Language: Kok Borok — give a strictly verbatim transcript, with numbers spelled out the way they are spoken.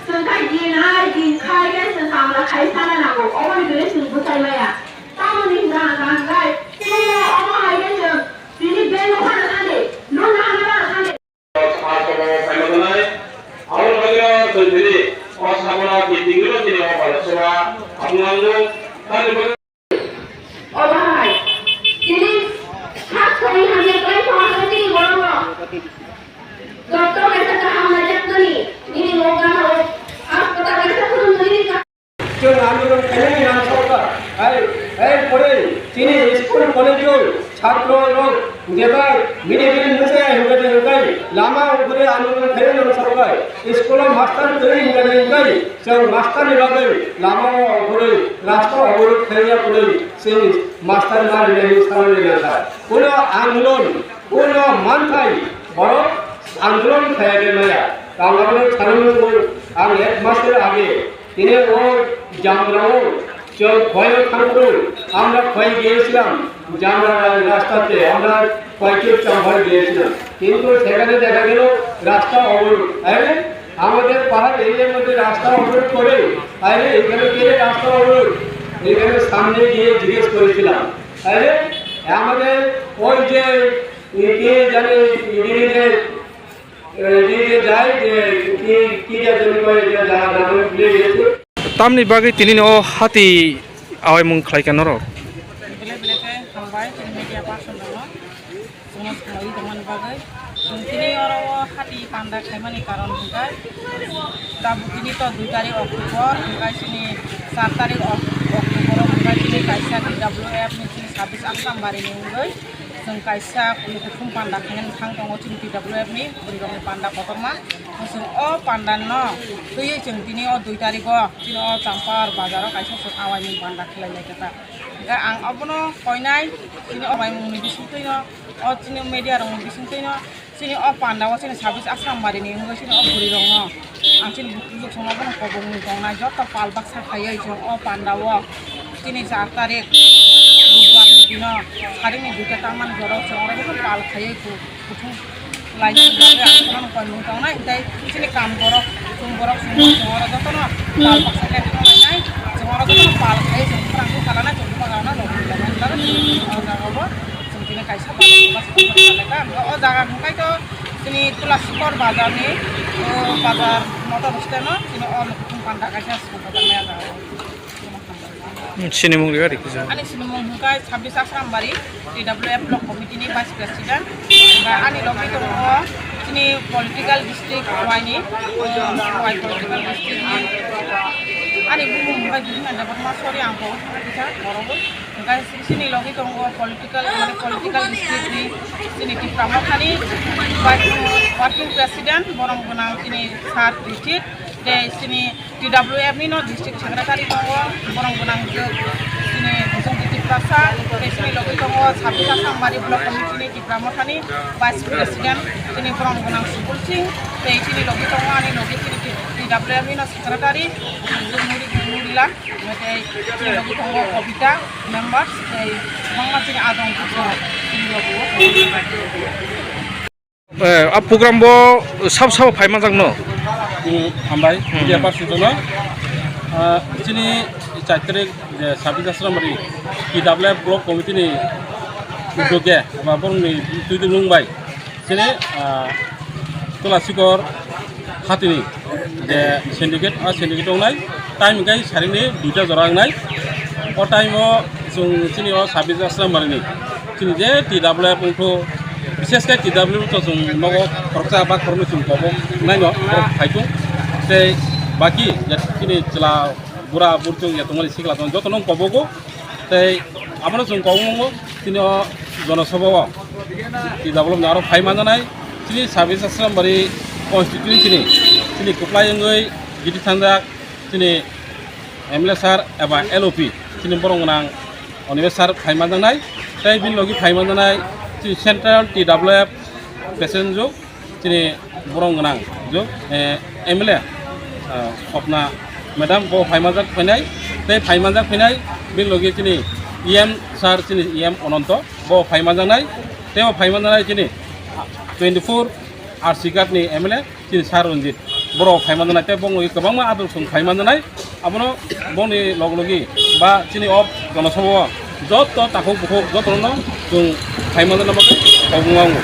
Chwng khai din hai din khai khe chwng kamla khai sana nango, oboni bagwi chwng bwchai maya. Tamoni hwnka hwnka hwnkhe chwngno omo hai khe chwng tini bel no phano thangdi, lungno hana phano thangdi. Abo bagwino chwng tini o sabono kitingwino tini o balai soba ang nango. Tamni bagwi Obo hai, tini sak sari hamya kwlai thangma khe tini borokno doctor kaisa kaham naijakmani, nini nok gana o hospital kaisa phunukmani, nini ka- Chwng andolon khainani rang sorkar, hai, hai pore chini school college o chhatro rok jeba mini mini mwsai hwnkhe hwnkhe lama o phuri andolon khainani rang sorkar, school o master kwrwi hwnkhe hwnkhe Chwng master ni bagwi lama o oborwi rasta oborwi khaiya hwnwi chini master ma rinai hwnwi sanani nangkha. Kuno andolon, kuno manthai borok andolon khaiya de maya. Ang abono sanani nango, ang ek mas age tini o Jamra o chwng khoi o thangphuru, amra khoi giyesilam, Jamra rastatte amra khoi khe chwng khoi giyesilam. Kintu sekhane dekha gelo rasta oborwi. Are, আমাদের পাহাড় এরিয়ার মধ্যে রাস্তা অবরোধ করে, আরে এখানে কে রাস্তা অবরোধ, এখানে সামনে গিয়ে জিজ্ঞেস করেছিলাম। আরে আমাদের ওই যে কে জানে, এদিকে যে, এদিকে যায় যে কি, কি জানে কয়, এটা জানা, জানা ভুলে গেছে। Tamni bagwi tini o hati awaimung khlai kha norok? Bele bele khe hambai, tini media person rokno. Chwngno salaiwi tongmani bagwi. Chwng tini oro o hati panda khaimani karon hwnkhe tabuk tini to dui tarik October, hwnkhe chini char tarik Oc-, October o hwnkhe chini kaisa T W F ni chini sabis Asrambari ni wngwi chwng kaisa kuthum panda khainani thang tongo chini T W F ni bwrwi rokni panda kotorma. Chwng o panda no twiwi chwng tini o dui tarik o chini o Champar bazar o kaisa chwng awaimung panda khlai lai kha. Hwnkhe ang obono koinai, chini o awaimungni bisingtwino, o chini media rokni bisingtwino, chini o panda o chini sabis Asrambari ni wngwi chini o bwrwi rokno ang chini bukhuk bukhuk songno bono kobongni tongnai joto pal baksa khaiwi chwng o panda o chini char tarik Budbar ni dino saringni duita tangmani jorao chwng oro bono pal khaiwi Kuthum lainani bagwi ang khorang koimung tongnai, tei chini kam borok, chwng borok, chwng borok, chwng oro jotono pal baksa khe thanglainai, chwng oro jotono pal khai chwng khorang khe kalanai, chwng buma kalanai, rok buma kalanai, o jaga bo chwng tini kaisa pal baksa khe thanglaikha. O jaga hwnkhe to chini Tulasikor bazar ni, o bazar motor stand o chini o Kuthum panda kaisa chwng bazar maya jaga o. Hmm, sinimung riga rikhi jang. Ani sinimung hwnkhe Sabis Asrambari, T W F Block Committee ni Vice President. Ba ani logi tongo chini political district wai ni, wai political district ni. Ani bumung hwnkhe Bibin Debbarma, sorry, ang bo kisa borok bo. Hwnkhe chini logi tongo political, mane political district ni chini Tipra Motha ni working president, borom gwnang chini Sir Richit, tei chini T W F ni no district secretary tongo, borok gwnang jwk chini Bujong Tiprasa, tei chini logi tongo Sabis Asrambari Block Committee ni Tipra Motha ni Vice President, chini borok gwnang Subul Singh, tei chini logi tongo ani logi chini T W F ni no secretary, Bujong Muri, Murila, tei chini logi tongo Kobita, members, tei bangma chini adong chini logi o. Eh, a program bo sab sabo phai manjak no? Hmm, hambai, hmm, media person jono. Ah, chini chai tarik je Sabis Asrambari T W F Block Committee ni udoge ba borokni twi dulung bai chini, ah, Tulasikor hatini je syndicate, a syndicate wngnai, time hwnkhe saringni duita jora wngnai. O time o chwng chini o Sabis Asrambari ni chini je T W F wngkho, bises khe T W F to chwng nogo khoroksa ba khoroknwi chwng kobok naino borok phaitung. Tei baki je chini chwla bura burchung je tongmani sikla tong jotono kobogo. Tei abono chwng kobok nungo chini o jonosabha o T W F ni aro phai manjanai chini Sabis Asrambari constituency ni chini kwplai wngwi giti thangjak chini M L A sir eba L O P chini borok gwnang Onibe sir phai manjaknai, tei bini logi phai manjaknai chini central T W F president juk, chini borok gwnang juk, eh, M L A, eh, Swapna madam bo phai manjak phainai, tei phai manjak phainai bini logi chini E M sir, chini E M Ononto bo phai manjaknai, tei bo phai manjaknai chini twenty four R C card ni M L A, chini Sir Ranjit, borok phai manjanai tei bongni kwbangma ador chwng phai manjanai. Abono bongni log logi ba chini o jonosabha o joto takhuk bukhuk jotono chwng phai manjana bagwi kobong wango.